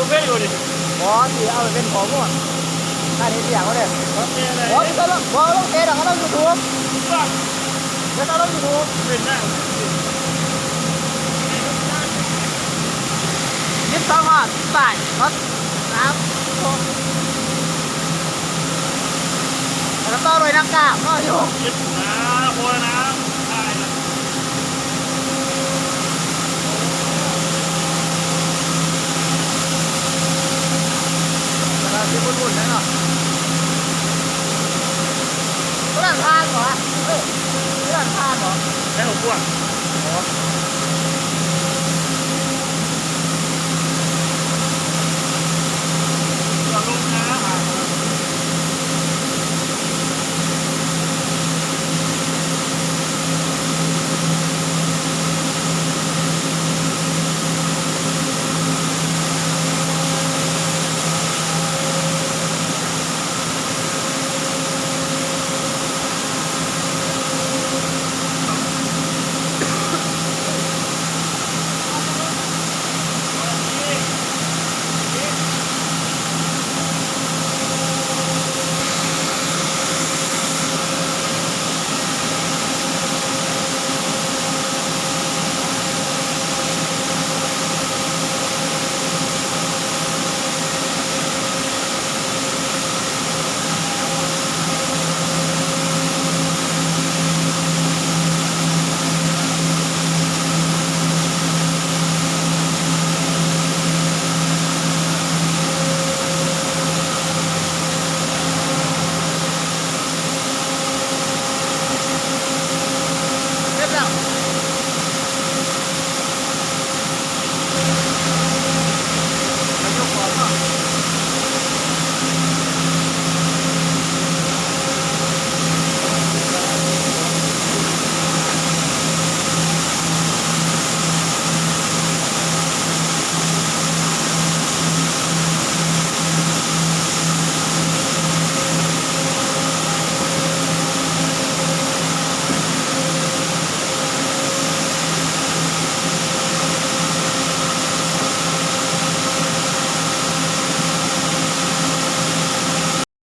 ເປັນຢູ່ນີ້ ບໍ່ ຊິເອົາໄປເປັນຂໍ້ມູນ ຖ້າເຮັດວຽກເອົາເດ້. ໂອເຄເລີຍ ບໍ່ ບໍ່ລົງເຟສດອກ ເອົາລົງຢູທູບ ເຮັດເອົາລົງຢູທູບ ເປັນໄດ້ ສິບສອງຮອດ ສິບປາຍ ຮອດສາມສິບຫົກ ແລ້ວກໍຕໍ່ດ້ວຍໜ້າກາກ ເນາະ ຢູ່ ເຈັບໜ້າ ພໍແລ້ວນະ ຖ່າຍນະ. ກຳລັງຊິໝຸ່ນໆ ແລ້ວເນາະ ຕົວນັ້ນຜ່ານບໍ່ວະ? ເອີ ຕົວນັ້ນຜ່ານບໍ່? ໄດ້ຫົກພວງ ອໍ.